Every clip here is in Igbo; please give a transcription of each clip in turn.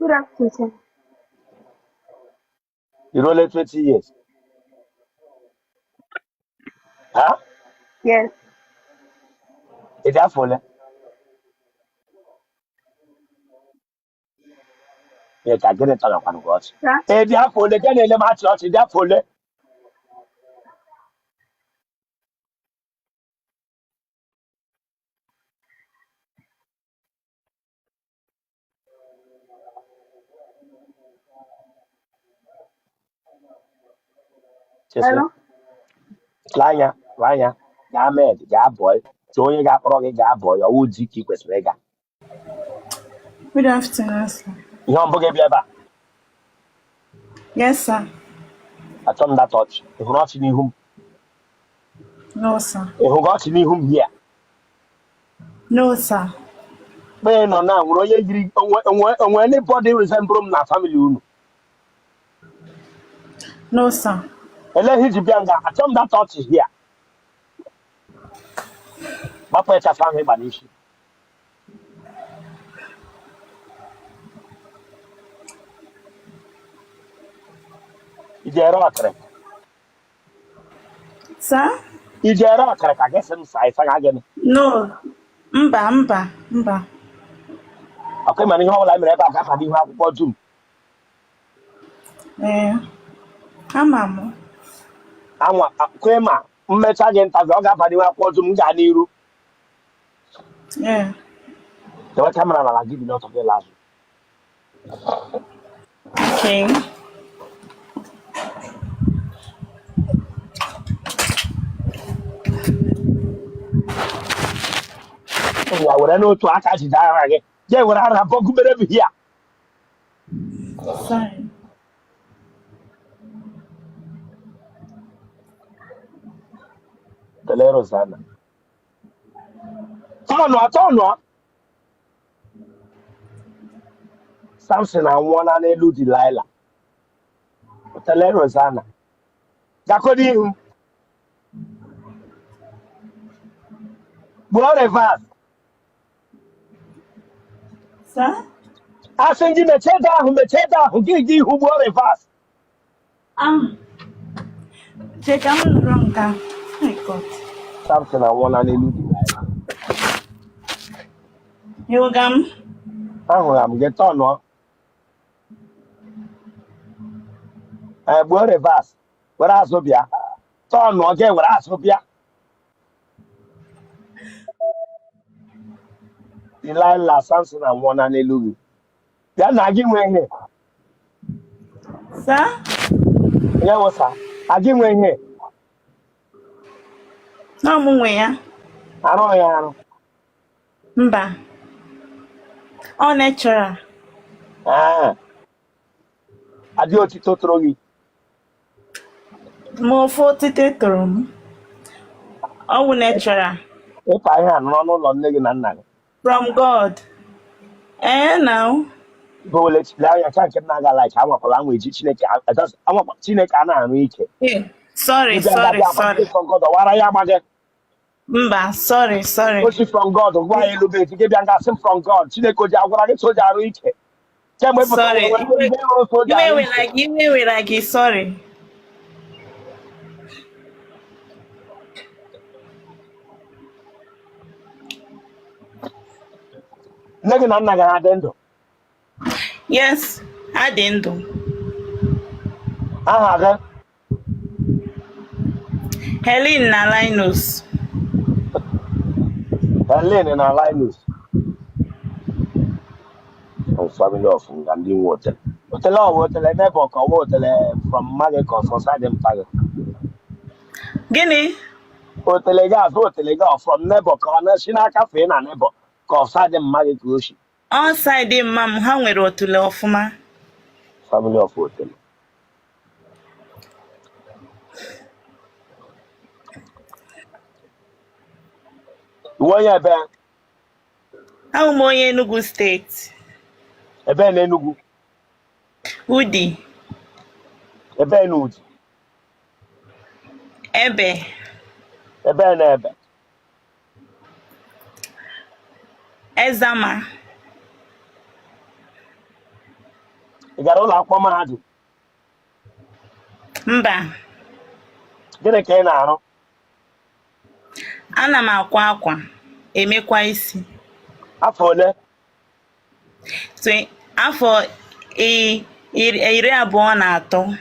Good afternoon, sir. I ruola 20 years? Ha? Yes. Ị dị afọ ole? Ị ka gịnị tọgakwanụ gị ọchị? Sir? Ị dị afọ ole? Gị na-ele m achị ọchị, dị afọ ole? Chesi. Hello? Lee anya, lee anya, gaa maid, gaa boy, chọọ onye ga-akpọrọ gị gaa boy, ọwụ di ka ị kwesịrị ịga. Good afternoon, sir. Ihe ọ mbụ gị bịa ebe a? Yes, sir. Achọ m that ọchị. Ị hụrụ ọchị n'ihu m? No, sir. Ị hụrụ ọchị n'ihu m here? No, sir. Mgbe ị nọ na nwere onye yiri onwe onwe anybody resemble m na family unu? No, sir. Ele ihe iji bịa nga? Achọ m that ọchị here. Gbapụ ịchafụ ahụ ịgba n'isi. Iji ere ọkịrịka? Sir? Iji ere ọkịrịka? Gị sị m saa, ịsa gịnị? No. Mba, mba, mba. Ọkụ mana ihe ọbụla mere ebe a gafa n'ihu akwụkwọ dum. Ee. Ama m. Anwa kwe ma mmecha gị interview, ọ ga-aba n'ihu akwụkwọ dum m gaa n'iru. Ee. Dewe camera n'ala gị, bi n'ọtọ gị laa azụ. Okay. Ya were n'otu aka jide ara gị, ya were ara bọgubere m hia. Sorry. Kelee Rosanna. Tọnụọ, tọnụọ. Samson anwụọla n'elu Delilah. Kelee Rosanna. Gakodo ihu. Gbuo reverse. Sir? Asị gị mechie ede ahụ, mechie ede ahụ, gị gị ihu, gbuo reverse. Ah. Che ka m nọrọ nka. My God. Samson anwụọla n'elu Delilah. Ịhụga m? Ahụrụ m gị, tọnụọ. Ee, gbuo reverse. Were azụ bịa. Tọnụọ gị were azụ bịa. Delilah, Samson anwụọla n'elu gị. Bịa na gị nwee ihe. Sir? Onye wụsa agị nwe ihe? Na mụ nwe ya. Arụ ya arụ? Mba. Ọ natural. Ah. Adị otito toro gị? Ma ofu otite toro m. Ọ wụ natural. Ịpa ihe a nọrọ n'ụlọ nne gị na nna gị? From God. Ee, now. Bowele lee anya ka nke m na-aga like anwakwala anwa eji Chineke anwakwa Chineke a na-arụ ike. Eh, sorry, Ịbịa sorry, ga-abịa sorry. from God ọwara ya agba gị. Mba, sorry, sorry. Osi from God gwa ya elu bed gị bịa nga sị m from God. Chineke o ji agwara gị soja arụ ike kemgbe ị pụtara? Sorry. Nwere ndị hụrụ soja Iwe arụ wela ike. gị, iwe wela gị, sorry. Nne gị na nna gị ha dị ndụ? Yes, ha dị ndụ. Aha gị? Helen na Linus. Helen na Linus from family of nga ndị nwe hotel. Hotel ọ wụ hotel neighbor ka ọ wụ hotel from mma gị ka ọ from side mpa gị? Gịnị? Hotel gị azụ, hotel gị ọ from neighbor ka ọ na-esi n'aka fee na neighbor ka ọ side mma gị ka o si? Ọ side mma m, ha nwere otule ọfụma. Family of hotel. Iwe onye ebe? Ahụ m onye Enugu State. Ebe na Enugu? Udi. Ebe na Udi? Ebe. Ebe na ebe? Ezama. Ị gara ụlọ akwụkwọ mahadum? Mba. Gịnị ka ị na-arụ? Ana m akwa akwa, emekwa isi. Afọ ole? Afọ 23.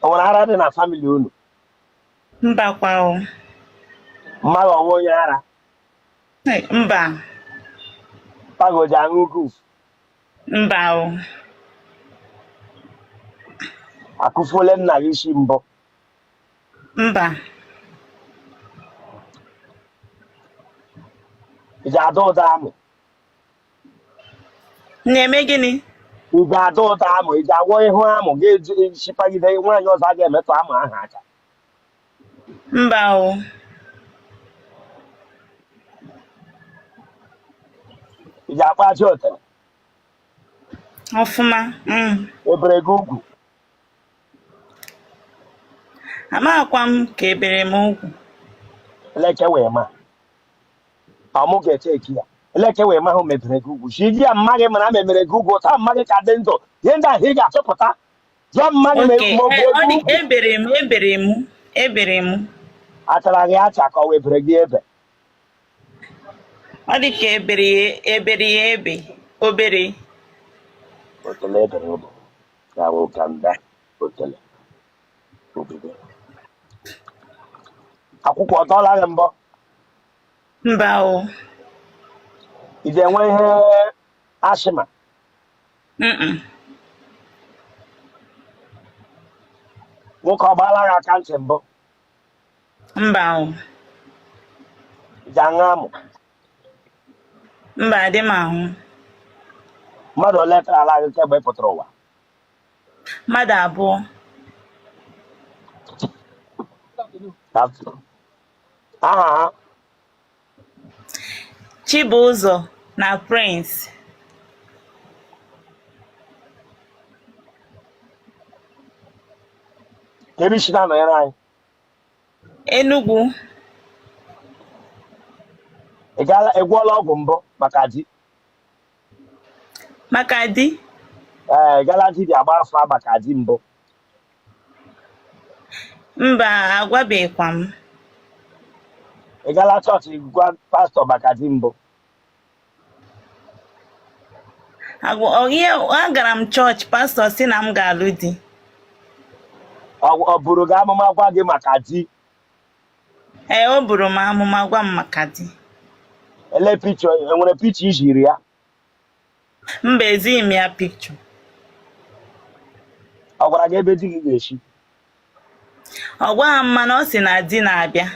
O nwere ara dị na family unu? Mbakwa o. Mma gị ọ wụ onye ara? Mba. Mpa gị o ji aṅụ guf? Mba o. Akụfuole nna gị isi mbụ? Mba. Ị ji ada ụda amụ? Na-eme gịnị? Ị ji ada ụda amụ, ị ji agwọ ihu amụ ga-eji chipagide nwaanyị ọzọ a ga-emetụ amụ ahụ aka? Mba o. Ị ji akpa aja otele? Ọfụma. Ebere gị ugwu? Amakwa m ka ebere m ugwu. Eleke wee ma ọmụ ga-eche eki ya, eleke wee ma hụ mebere gị ugwu si gị ya mma gị mara memere gị ugwu taa, mma gị ka dị ndụ, ihe ndị ahụ ị ga-achọpụta, jụọ mma gị ma Okay, ma ọ bụ ọ dị ego ugwu. Ebere m, ebere m, ebere m. Achara gị acha ka ọ wee bere gị ebe? Ọ dị ka ebere ya, ebere ya ebe obere. Otele ebere ebe ya wụ kanda otele obodo akwụkwọ ọ tọọla gị mbọ? Mba o. Ị ga-enwe ihe asthma? Mm-mm. Nwoke ọ gbaala gị aka ntị mbụ? Mba o. Ị ji aṅụ amụ? Mba, adị m ahụ. Mmadụ ole tarala gị kemgbe ị pụtara ụwa? Mmadụ abụọ. Aha ha? Chibụzọ na Prince. Ka ebe i si na-anọnyere anyị? Enugu. Ị gaala, ị gwọọla ọgwụ mbụ maka di? Maka di? Ee, ị gaala dibịa agba afa maka di mbụ? Mba, agwabeghịkwa m. Ị gaala chọọchị gwa pastọ maka di mbụ? Ihe agara m chọọchị, pastọ sị na m ga-alụ di. Ọ buru gị amụma gwa gị maka di? Ee, o buru m amụma gwa m maka di. Ele picture, enwere picture i ziri ya? Mba, ezighị m ya picture. Ọ gwara gị ebe di gị ga-esi? Ọ gwaghị m, mana ọ sị na di na-abịa.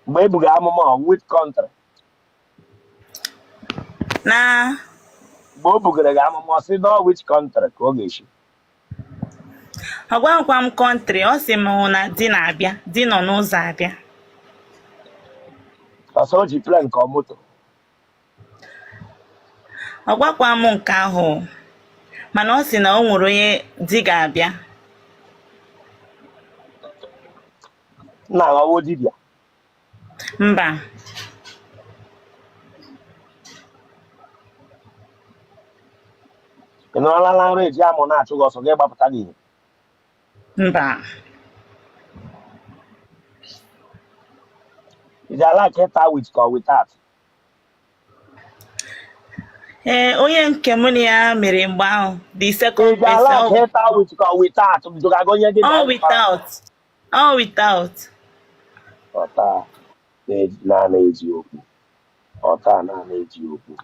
Mgbe e buga amụma, ọ which country? Na Mgbe o bugara gị amụma, ọ sị na which country ka ọ ga-esi? Ọ gwaghịkwa m country. Ọ sị m na di na-abịa, di nọ n'ụzọ abịa. Ọ sị o ji plane ka ọ moto? Ọ gwakwa m nke ahụ, mana ọ sị na o nwere onye di ga-abịa. Nna ọ wụ dibịa? Mba. Ị nọrọla na nrọ eji amụ na-achụ gị ọsọ, gị gbapụta n'ihe? Mba. Ị ji a-like ịta with ka ọ without? Ee, onye nke mụ na ya mere mgbe ahụ, the second Ị ji a-like person. ịta with ka ọ without? Jụgago onye gị. All without, all without. Ọta na-ana eziokwu, ọta na-ana eziokwu.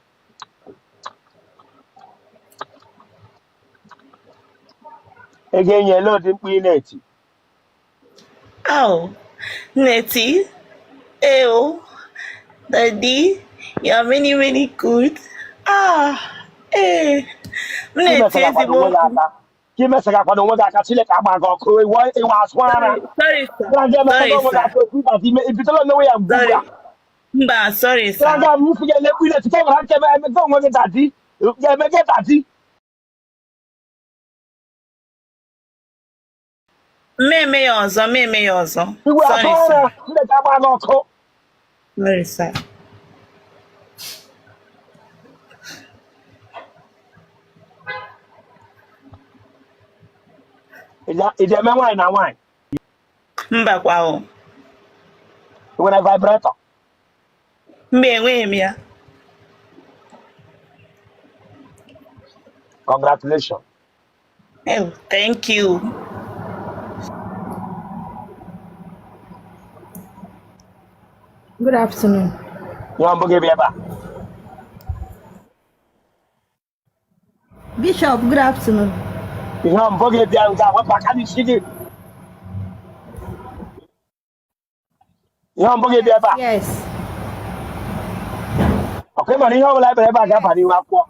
Ego enyela ụdị mkpu ị na-eti? Oh, Nettie, ew, Daddy, you are many, many good. Ah, eh, m na-eti Imesagakwado ezigbo onwe gị mkpu. aka ka imesagakwado onwe gị aka, Chineke agba gị ọkụ, ịwa asụ ara. Sorry, sir. Gara aga Sorry, emesaga onwe gị sir. aka okwu ịbazi ime ibitela onwe ya mgbe Sorry. ugbu a. Mba, sorry, sir. Gara aga m si ga-elekwu ile tupu gwara nke emega onwe gị daddy, ga-eme gị daddy. Mmemme ya ọzọ, mmemme ya ọzọ. Iwe Sorry, asụ sir. ara, Chineke agba gị ọkụ. Sorry, sir. Ị ga-eme nwaanyị na nwaanyị? Mbakwa o. Ị nwere vibrator? Mba, enweghị m ya. Congratulations. Oh, thank you. Good afternoon. Ihe mbụ gị bịa ebe a. Bishop, good afternoon. Ihe mbụ gị bịa nga wepụ aka n'isi gị. Ihe mbụ gị bịa ebe a. Yes. Ọkwa ị mara ihe ọ bụla ebere ebe a ga-aba n'ihu akwụkwọ.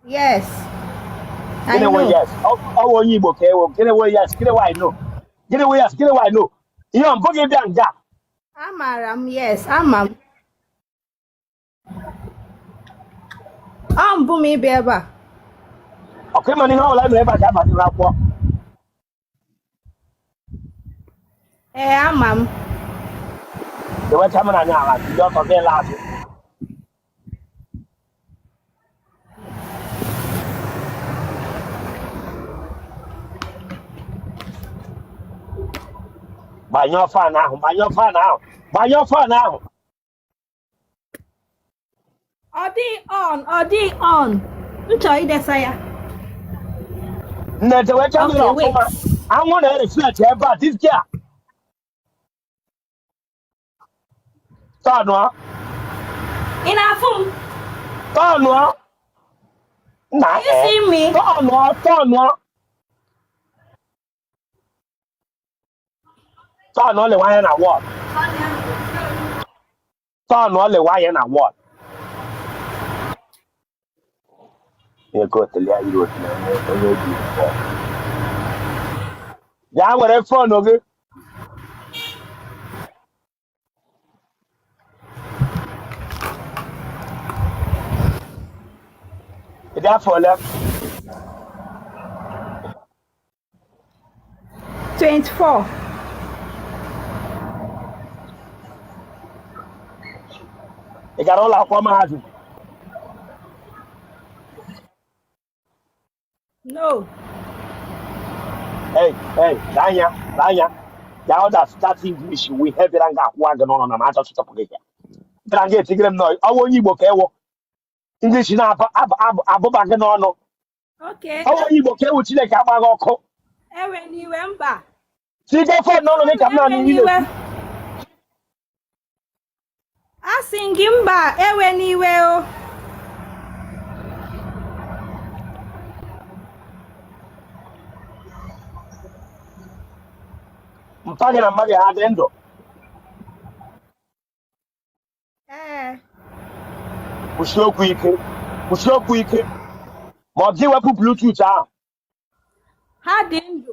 Yes. I Gịnị wụ know. yes? Ọ wụ onye Igbo ka ewo. Gịnị wụ yes? Gịnị wụ I know? Gịnị wụ yes? Gịnị wụ I know? Ihe mbụ gị bịa nga. Amara m, yes, ama m. Ọ mbụ m ịbịa ebe a. Ọkwa ị mara ihe ọ bụla ebere ebe a ga-aba n'ihu akwụkwọ. Ee, ama m. Dewe camera anya ala, ndị ọtọ gị laa azụ. Gbanyụọ fan ahụ, gbanyụọ fan ahụ, gbanyụọ fan ahụ. Ọ dị on, ọ dị on. M chọrọ idesa ya. Nne dewe camera Okay, wait. ọfụma. Anwụ na-ereflect ebe a, this girl. Tọnụọ, Ị na-afụ m? tọnụọ. Nna Are you seeing me? Tọnụọ, tọnụọ. Tọnụọ lewe anya na wall. Tọnụọ lewe anya na wall. Ego otele ya yiri otele onye obi ụtọ. Bịa were phone gị. Ị dị afọ ole? 24. Ị gara ụlọ akwụkwọ mahadum? No. Hey, hey, lee anya, lee anya. Ya ọ that that English wụ ihe bịara nga akwụwa gị n'ọnụ na m achọ chọpụ gị ya. Bịara nga etigere m n'ọ ọwụ onye Igbo ka ewo. English na-abụba gị n'ọnụ. Okay. Ọwụ onye Igbo ka ewu Chineke agba gị ọkụ. Ewe n'iwe mba. Tige phone n'ọnụ gị ka m na-anụ Ewe ihe n'iwe. na-ekwu. Asị m gị mba, ewe n'iwe o. Mpa gị na mma gị ha dị ndụ? Ee. Kwụsie okwu ike. Kwụsie okwu ike. Ma ọ gị wepụ Bluetooth ahụ. Ha dị ndụ.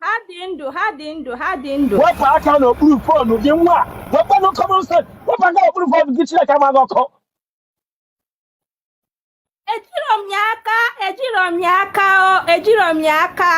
Ha dị ndụ, ha dị ndụ, ha dị ndụ. Wepụ aka n'okpuru phone gị nwa. Wepụ common sense. Wepụ aka n'okpuru phone gị Chineke agba gị ọkụ. Ejiro m ya aka, ejiro m ya aka o, ejiro m ya aka.